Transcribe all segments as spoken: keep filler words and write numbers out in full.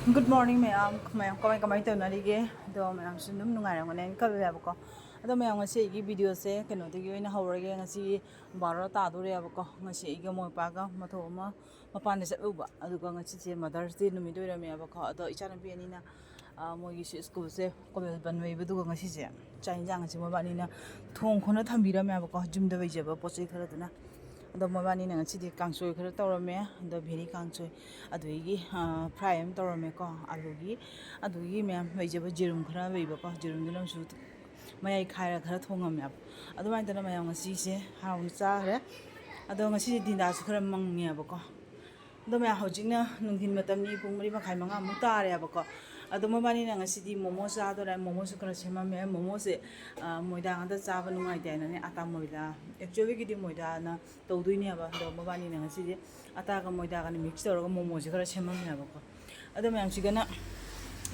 Good morning ꯃꯌꯥꯝ꯫ ꯃꯌꯥꯝ ꯀꯃꯥꯏ ꯀꯃꯥꯏ ꯇꯧꯅꯔꯤꯒꯦ? ꯑꯗꯣ ꯃꯌꯥꯝꯁꯨ ꯑꯗꯨꯝ ꯅꯨꯡꯉꯥꯏꯔꯝꯒꯅꯦꯅ ꯈꯜꯂꯦꯕꯀꯣ꯫ ꯑꯗꯣ ꯃꯌꯥꯝ, ꯉꯁꯤ ꯑꯩꯒꯤ ꯚꯤꯗꯤꯑꯣꯁꯦ ꯀꯩꯅꯣꯗꯒꯤ ꯑꯣꯏꯅ ꯍꯧꯔꯒꯦ꯫ ꯉꯁꯤ ꯕꯥꯔꯣ ꯇꯥꯗꯣꯔꯦꯕꯀꯣ꯫ ꯉꯁꯤ ꯑꯩꯒ ꯃꯣꯏ ꯄꯥꯒ ꯃꯊꯧ ꯑꯃ ꯃꯄꯥꯟꯗ ꯆꯠꯂꯨꯕ, ꯑꯗꯨꯒ ꯉꯁꯤꯁꯦ Mother's Day ꯅꯨꯃꯤꯠ ꯑꯣꯏꯔꯝꯃꯦꯕꯀꯣ꯫ ꯑꯗꯣ ꯏꯆꯥꯅꯨꯄꯤ ꯑꯅꯤꯅ, ꯑ, ꯃꯣꯏꯒꯤꯁꯨ ꯁ꯭ꯀꯨꯜꯁꯦ ꯀꯣꯂꯦꯖ ꯕꯟ ꯑꯣꯏꯕꯗꯨꯒ ꯉꯁꯤꯁꯦ ꯆꯥꯛ ꯌꯦꯟꯁꯥꯡ ꯑꯁꯤ ꯃꯣꯏꯕꯥꯅꯤꯅ ꯊꯣꯡ ꯈꯣꯠꯅ ꯊꯝꯕꯤꯔꯝꯃꯦꯕꯀꯣ, ꯌꯨꯝꯗ ꯂꯩꯖꯕ ꯄꯣꯠ ꯆꯩ ꯈꯔꯗꯨꯅ꯫ ꯑꯗꯣ ꯃꯣꯏꯕꯥꯅꯤꯅ ꯉꯁꯤꯗꯤ ꯀꯥꯡꯁꯣꯏ ꯈꯔ ꯇꯧꯔꯝꯃꯦ꯫ ꯑꯗꯣ ꯚꯦꯔꯤ ꯀꯥꯡꯁꯣꯏ, ꯑꯗꯨꯗꯒꯤ, ꯑ, ꯐ꯭ꯔꯥꯏ ꯑꯃ ꯇꯧꯔꯝꯃꯦꯀꯣ, ꯑꯂꯨꯒꯤ꯫ ꯑꯗꯨꯒꯤ ꯃꯌꯥꯝ ꯂꯩꯖꯕ ꯌꯦꯔꯨꯝ ꯈꯔ ꯂꯩꯕꯀꯣ, ꯌꯦꯔꯨꯝꯗꯨꯅ ꯑꯃꯁꯨ ꯃꯌꯥꯏ ꯈꯥꯏꯔ ꯈꯔ ꯊꯣꯡꯉꯝꯃꯦꯕ꯫ ꯑꯗꯨꯃꯥꯏꯅ ꯇꯧꯗꯅ ꯃꯌꯥꯝ ꯉꯁꯤꯁꯦ ꯍꯥꯎꯅ ꯆꯥꯈ꯭ꯔꯦ꯫ ꯑꯗꯣ ꯉꯁꯤꯗꯤ ꯗꯤꯟꯗꯥꯁꯨ ꯈꯔ ꯃꯪꯉꯦꯕꯀꯣ꯫ ꯑꯗꯣ ꯃꯌꯥꯝ, ꯍꯧꯖꯤꯛꯅ ꯅꯨꯡꯊꯤꯟ ꯃꯇꯝꯅꯤ, ꯄꯨꯡ ꯃꯔꯤ ꯃꯈꯥꯏ, ꯃꯉꯥꯃꯨꯛ ꯇꯥꯔꯦꯕꯀꯣ꯫ ꯑꯗꯣ ꯃꯕꯥꯅꯤꯅ ꯉꯁꯤꯗꯤ ꯃꯣꯃꯣ ꯆꯥꯗꯣꯔꯦ꯫ ꯃꯣꯃꯣꯁꯨ ꯈꯔ ꯁꯦꯝꯃꯝꯃꯦ꯫ ꯃꯣꯃꯣꯁꯦ, ꯑ, ꯃꯣꯏꯗꯥ ꯉꯥꯛꯇ ꯆꯥꯕ ꯅꯨꯡꯉꯥꯏꯇꯦ ꯍꯥꯏꯅꯅꯦ, ꯑꯇꯥ ꯃꯣꯏꯗꯥ, actually ꯒꯤꯗꯤ ꯃꯣꯏꯗꯥꯅ ꯇꯧꯗꯣꯏꯅꯦꯕ꯫ ꯑꯗꯣ ꯃꯕꯥꯅꯤꯅ ꯉꯁꯤꯗꯤ ꯑꯇꯥꯒ ꯃꯣꯏꯗꯥꯒꯅ mix ꯇꯧꯔꯒ ꯃꯣꯃꯣꯁꯦ ꯈꯔ ꯁꯦꯝꯃꯝꯃꯦꯕꯀꯣ꯫ ꯑꯗꯣ ꯃꯌꯥꯝꯁꯤꯒꯅ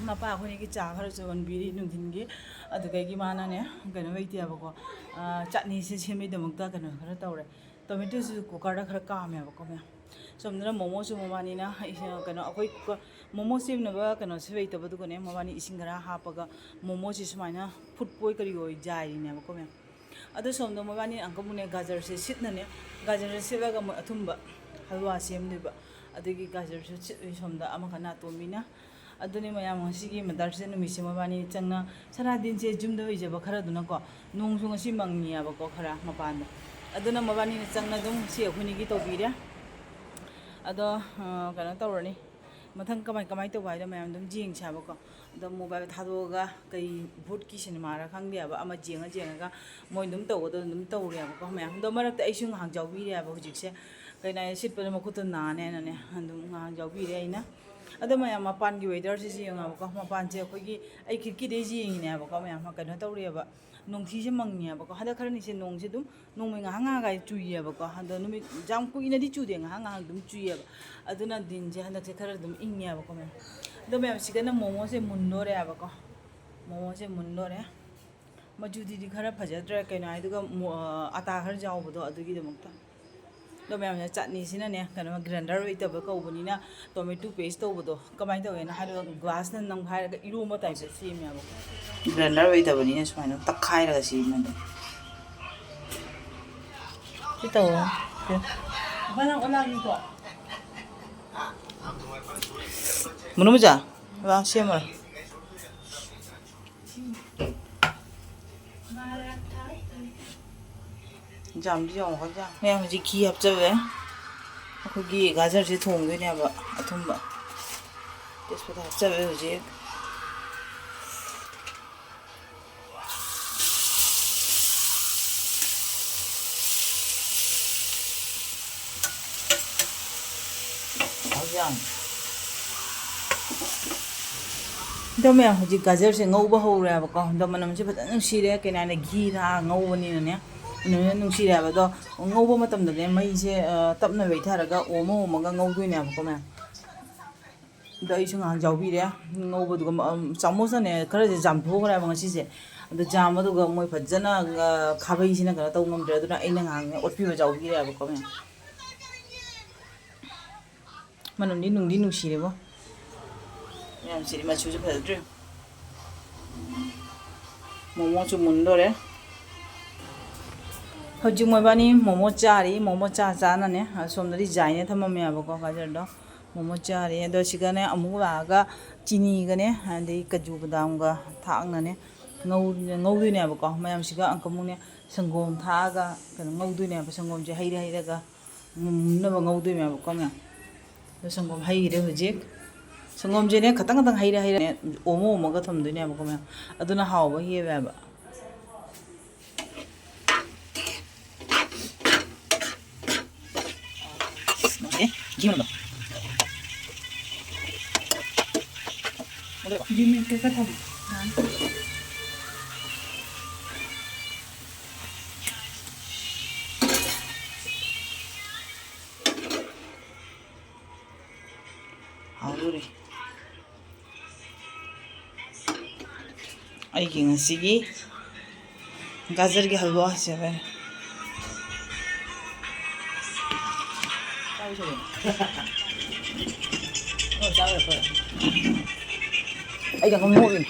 ꯃꯄꯥ ꯑꯩꯈꯣꯏꯅꯤꯒꯤ ꯆꯥ ꯈꯔꯁꯨ ꯍꯣꯟꯕꯤꯔꯤ ꯅꯨꯡꯊꯤꯟꯒꯤ꯫ ꯑꯗꯨꯗꯒꯤ ꯃꯥꯅꯅꯦ, ꯀꯩꯅꯣ ꯂꯩꯇꯦꯕꯀꯣ, ꯑ, ꯆꯠꯅꯤꯁꯦ ꯁꯦꯝꯕꯩꯗꯃꯛꯇ ꯀꯩꯅꯣ ꯈꯔ ꯇꯧꯔꯦ꯫ ꯇꯣꯃꯦꯇꯣꯁꯤꯁꯨ ꯀꯨꯀꯔꯗ ꯈꯔ ꯀꯥꯝꯃꯦꯕꯀꯣ ꯃꯌꯥꯝ꯫ ꯁꯣꯝꯗꯅ ꯃꯣꯃꯣꯁꯨ ꯃꯕꯥꯅꯤꯅ, ꯀꯩꯅꯣ, ꯑꯩꯈꯣꯏ ꯀꯨꯀꯔ, ꯃꯣꯃꯣ ꯁꯦꯝꯅꯕ ꯀꯩꯅꯣꯁꯨ ꯂꯩꯇꯕꯗꯨꯒꯅꯦ, ꯃꯕꯥꯅꯤ ꯏꯁꯤꯡ ꯈꯔ ꯍꯥꯞꯄꯒ ꯃꯣꯃꯣꯁꯤ ꯁꯨꯃꯥꯏꯅ ꯐꯨꯠꯄꯣꯏ ꯀꯔꯤ ꯑꯣꯏ ꯌꯥꯏꯔꯤꯅꯦꯕꯀꯣ ꯃꯌꯥꯝ꯫ ꯑꯗꯣ ꯁꯣꯝꯗ ꯃꯕꯥꯅꯤ ꯑꯪꯀꯜꯕꯨꯅꯦ, ꯒꯥꯖꯔꯁꯦ ꯁꯤꯠꯅꯅꯦ, ꯒꯥꯖꯔꯁꯦ ꯁꯤꯠꯂꯒ ꯃꯣꯏ ꯑꯊꯨꯝꯕ ꯍꯜꯋꯥ ꯁꯦꯝꯗꯣꯏꯕ꯫ ꯑꯗꯨꯒꯤ ꯒꯥꯖꯔꯁꯨ ꯁꯤꯠꯂꯤ ꯁꯣꯝꯗ ꯑꯃꯈꯛꯅ ꯑꯇꯣꯝꯕꯤꯅ꯫ ꯑꯗꯨꯅꯤ ꯃꯌꯥꯝ, ꯉꯁꯤꯒꯤ Mother's Day ꯅꯨꯃꯤꯠꯁꯦ ꯃꯕꯥꯅꯤ ꯆꯪꯅ, ꯁꯅꯥꯗꯤꯟꯁꯦ ꯌꯨꯝꯗ ꯂꯩꯖꯕ ꯈꯔꯗꯨꯅꯀꯣ, ꯅꯣꯡꯁꯨ ꯉꯁꯤ ꯃꯪꯉꯤꯌꯦꯕꯀꯣ ꯈꯔ ꯃꯄꯥꯟꯗ꯫ ꯑꯗꯨꯅ ꯃꯕꯥꯅꯤꯅ ꯆꯪꯅ ꯑꯗꯨꯝ ꯁꯤ ꯑꯩꯈꯣꯏꯅꯤꯒꯤ ꯇꯧꯕꯤꯔꯦ꯫ ꯑꯗꯣ, ꯑ, ꯀꯩꯅꯣ ꯇꯧꯔꯅꯤ, ꯃꯊꯪ ꯀꯃꯥꯏ ꯀꯃꯥꯏ ꯇꯧꯕ ꯍꯥꯏꯗꯣ ꯃꯌꯥꯝ ꯑꯗꯨꯝ ꯌꯦꯡꯁꯦ ꯍꯥꯏꯕꯀꯣ꯫ ꯑꯗꯣ ꯃꯣꯕꯥꯏꯜ ꯊꯥꯗꯣꯛꯑꯒ ꯀꯩ ꯚꯨꯠꯀꯤ ꯁꯤꯅꯦꯃꯥꯔ ꯈꯪꯗꯦ ꯍꯥꯏꯕ, ꯑꯃ ꯌꯦꯡꯉ ꯌꯦꯡꯉꯒ ꯃꯣꯏ ꯑꯗꯨꯝ ꯇꯧꯕꯗꯣ ꯑꯗꯨꯝ ꯇꯧꯔꯦꯕꯀꯣ ꯃꯌꯥꯝ꯫ ꯑꯗꯣ ꯃꯔꯛꯇ ꯑꯩꯁꯨ ꯉꯥꯏꯍꯥꯛ ꯌꯥꯎꯕꯤꯔꯦ ꯍꯥꯏꯕ꯫ ꯍꯧꯖꯤꯛꯁꯦ ꯀꯩꯅꯣ ꯍꯥꯏ, ꯁꯤꯠꯄꯗ ꯃꯈꯨꯠꯇꯣ ꯅꯥꯅꯦꯅꯅꯦ ꯑꯗꯨꯝ ꯉꯥꯏꯍꯥꯛ ꯌꯥꯎꯕꯤꯔꯦ ꯑꯩꯅ꯫ ꯑꯗꯣ ꯃꯌꯥꯝ, ꯃꯄꯥꯟꯒꯤ ꯋꯦꯗꯔꯁꯤꯁꯨ ꯌꯦꯡꯉꯕꯀꯣ, ꯃꯄꯥꯟꯁꯦ ꯑꯩꯈꯣꯏꯒꯤ, ꯑꯩ ꯈꯤꯔꯀꯤꯗꯩꯁꯨ ꯌꯦꯡꯉꯤꯅꯦꯕꯀꯣ ꯃꯌꯥꯝ, ꯀꯩꯅꯣ ꯇꯧꯔꯤꯑꯕ, ꯅꯣꯡꯊꯤꯁꯦ ꯃꯪꯉꯦꯕꯀꯣ꯫ ꯍꯟꯗꯛ ꯈꯔꯅꯤꯁꯦ ꯅꯣꯡꯁꯦ ꯑꯗꯨꯝ ꯅꯣꯡꯃꯩ ꯉꯥꯏꯍꯥꯛ ꯉꯥꯏꯍꯥꯛ ꯆꯨꯏꯌꯦꯕꯀꯣ꯫ ꯑꯗꯣ ꯅꯨꯃꯤꯠ ꯌꯥꯝ ꯀꯨꯏꯅꯗꯤ ꯆꯨꯗꯦ, ꯉꯥꯏꯍꯥꯛ ꯉꯥꯏꯍꯥꯛ ꯑꯗꯨꯝ ꯆꯨꯏꯌꯦꯕ꯫ ꯑꯗꯨꯅ ꯗꯤꯟꯁꯦ ꯍꯟꯗꯛꯁꯦ ꯈꯔ ꯑꯗꯨꯝ ꯏꯪꯉꯦꯕꯀꯣ ꯃꯌꯥꯝ꯫ ꯑꯗꯣ ꯃꯌꯥꯝ, ꯁꯤꯗꯅ ꯃꯣꯃꯣꯁꯦ ꯃꯨꯟꯗꯣꯔꯦꯕꯀꯣ꯫ ꯃꯣꯃꯣꯁꯦ ꯃꯨꯟꯗꯣꯔꯦ꯫ ꯃꯆꯨꯗꯨꯗꯤ ꯈꯔ ꯐꯖꯗ꯭ꯔꯦ, ꯀꯩꯅꯣ ꯍꯥꯏꯗꯨꯒ ꯃꯣ-, ꯑꯇꯥ ꯈꯔ ꯌꯥꯎꯕꯗꯣ ꯑꯗꯨꯒꯤꯗꯃꯛꯇ꯫ ꯑꯗꯣ ꯃꯌꯥꯝꯁꯦ, ꯆꯠꯅꯤꯁꯤꯅꯅꯦ, ꯀꯩꯅꯣ, ꯒ꯭ꯔꯥꯏꯟꯗꯔ ꯑꯣꯏꯇꯕ ꯀꯧꯕꯅꯤꯅ, ꯇꯣꯃꯦꯇꯣ ꯄꯦꯁ ꯇꯧꯕꯗꯣ ꯀꯃꯥꯏꯅ ꯇꯧꯋꯦꯅ ꯍꯥꯏꯔꯒ, ꯒ꯭ꯂꯥꯁꯅ ꯅꯝꯈꯥꯏꯔꯒ ꯏꯔꯣꯝꯕ ꯇꯥꯏꯞꯇ ꯁꯦꯝꯃꯦꯕ꯫ ꯒ꯭ꯔꯥꯏꯟꯗꯔ ꯑꯣꯏꯇꯕꯅꯤꯅ ꯁꯨꯃꯥꯏꯅ ꯇꯛꯈꯥꯏꯔꯒ ꯁꯦꯝꯃꯦꯕ꯫ ꯁꯤ ꯇꯧꯔꯣ꯫ ꯁꯤ꯫ ꯃꯅꯨꯡ ꯃꯆꯥ, ꯂꯥꯛ ꯁꯦꯝꯃꯔꯣꯏ꯫ ꯌꯥꯝꯗꯤ ꯌꯥꯝꯃꯛꯀꯅꯤ꯫ ꯃꯌꯥꯝ ꯍꯧꯖꯤꯛ ꯘꯤ ꯍꯥꯞꯆꯜꯂꯦ꯫ ꯑꯩꯈꯣꯏꯒꯤ ꯒꯥꯖꯔꯁꯦ ꯊꯣꯡꯗꯣꯏꯅꯦꯕ, ꯑꯊꯨꯝꯕ꯫ ꯇꯦꯖꯄꯇꯥ ꯍꯥꯞꯆꯜꯂꯦ ꯍꯧꯖꯤꯛ꯫ ꯍꯧꯖꯤꯛ ꯌꯥꯝ ꯑꯗꯣ ꯃꯌꯥꯝ, ꯍꯧꯖꯤꯛ ꯒꯥꯖꯔꯁꯦ ꯉꯧꯕ ꯍꯧꯔꯦꯕꯀꯣ꯫ ꯑꯗꯣ ꯃꯅꯝꯁꯦ ꯐꯖꯅ ꯅꯨꯡꯁꯤꯔꯦ, ꯀꯩꯅꯣ ꯍꯥꯏꯅ ꯘꯤ ꯊꯥꯛꯑ ꯉꯧꯕꯅꯤꯅꯅꯦ, ꯃꯅꯝꯁꯦ ꯅꯨꯡꯁꯤꯔꯦ ꯍꯥꯏꯕ꯫ ꯑꯗꯣ ꯉꯧꯕ ꯃꯇꯝꯗꯅꯦ, ꯃꯩꯁꯦ, ꯑ, ꯇꯞꯅ ꯂꯩꯊꯔꯒ ꯑꯣꯝꯃ ꯑꯣꯝꯃꯒ ꯉꯧꯗꯣꯏꯅꯦꯕꯀꯣ ꯃꯌꯥꯝ꯫ ꯑꯗꯣ ꯑꯩꯁꯨ ꯉꯥꯏꯍꯥꯛ ꯌꯥꯎꯕꯤꯔꯦ ꯉꯧꯕꯗꯨꯒ, ꯃ-, ꯑꯝ, ꯆꯥꯃꯁꯅꯅꯦ ꯈꯔꯁꯦ ꯖꯥꯝꯊꯣꯛꯈ꯭ꯔꯦꯕ ꯉꯁꯤꯁꯦ꯫ ꯑꯗꯣ ꯖꯥꯝ ꯑꯗꯨꯒ ꯃꯣꯏ ꯐꯖꯅ, ꯑ, ꯈꯥꯕꯩꯁꯤꯅ ꯀꯩꯅꯣ ꯇꯧ ꯉꯝꯗ꯭ꯔꯦ, ꯑꯗꯨꯅ ꯑꯩꯅ ꯉꯥꯏꯍꯥꯛꯅꯦ ꯑꯣꯠꯄꯤꯕ ꯌꯥꯎꯕꯤꯔꯦꯕꯀꯣ ꯃꯌꯥꯝ꯫ ꯃꯅꯝꯗꯤ ꯅꯨꯡꯗꯤ ꯅꯨꯡꯁꯤꯔꯦꯕꯣ꯫ ꯃꯌꯥꯝꯁꯤꯗꯤ ꯃꯆꯨꯁꯨ ꯐꯖꯗ꯭ꯔꯤ꯫ ꯃꯣꯃꯣꯁꯨ ꯃꯨꯟꯗꯣꯔꯦ꯫ ꯍꯧꯖꯤꯛ ꯃꯣꯏꯕꯥꯅꯤ ꯃꯣꯃꯣ ꯆꯥꯔꯤ꯫ ꯃꯣꯃꯣ ꯆꯥ ꯆꯥꯅꯅꯦ ꯑꯁꯣꯝꯗꯗꯤ ꯖꯥꯏꯅ ꯊꯝꯃꯝꯃꯦꯕꯀꯣ ꯒꯥꯖꯔꯗꯣ꯫ ꯃꯣꯃꯣ ꯆꯥꯔꯤ꯫ ꯑꯗꯣ ꯁꯤꯗꯅꯦ ꯑꯃꯨꯛ ꯂꯥꯛꯑꯒ ꯆꯤꯅꯤꯒꯅꯦ, ꯑꯗꯩ ꯀꯖꯨ ꯕꯗꯥꯝꯒ ꯊꯥꯛꯅꯅꯦ ꯉꯧ-, ꯉꯧꯗꯣꯏꯅꯦꯕꯀꯣ꯫ ꯃꯌꯥꯝꯁꯤꯒ ꯑꯪꯀ ꯑꯃꯨꯛꯅꯦ ꯁꯪꯒꯣꯝ ꯊꯥꯛꯑꯒ ꯀꯩꯅꯣ ꯉꯧꯗꯣꯏꯅꯦꯕ꯫ ꯁꯪꯒꯣꯝꯁꯦ ꯍꯩꯔ ꯍꯩꯔꯒ ꯃꯨꯟꯅꯕ ꯉꯧꯗꯣꯏꯅꯦꯕꯀꯣ ꯃꯌꯥꯝ꯫ ꯑꯗꯣ ꯁꯪꯒꯣꯝ ꯍꯩꯔꯦ ꯍꯧꯖꯤꯛ꯫ ꯁꯪꯒꯣꯝꯁꯦꯅꯦ ꯈꯇꯪ ꯈꯇꯪ ꯍꯩꯔ ꯍꯩꯔꯅꯦ ꯑꯣꯝꯃ ꯑꯣꯝꯃꯒ ꯊꯝꯗꯣꯏꯅꯦꯕꯀꯣ ꯃꯌꯥꯝ꯫ ꯑꯗꯨꯅ ꯍꯥꯎꯕ ꯍꯦꯜꯂꯦꯕ꯫ ꯂꯣꯏꯔꯦ꯫ ꯘꯤ ꯃꯅꯝꯗꯣ꯫ ꯂꯣꯏꯔꯦ꯫ ꯘꯤ ꯃꯦꯠꯀꯦ ꯈꯔ ꯊꯝꯃꯣ꯫ ꯍꯥꯎꯗꯣꯔꯦ꯫ ꯑꯩꯒꯤ ꯉꯁꯤꯒꯤ ꯒꯥꯖꯔꯒꯤ ꯍꯜꯋꯥꯁꯦ ꯍꯣꯔꯦꯟ꯫ ꯑꯩꯒ ꯈꯔ ꯃꯣꯠꯂꯤ꯫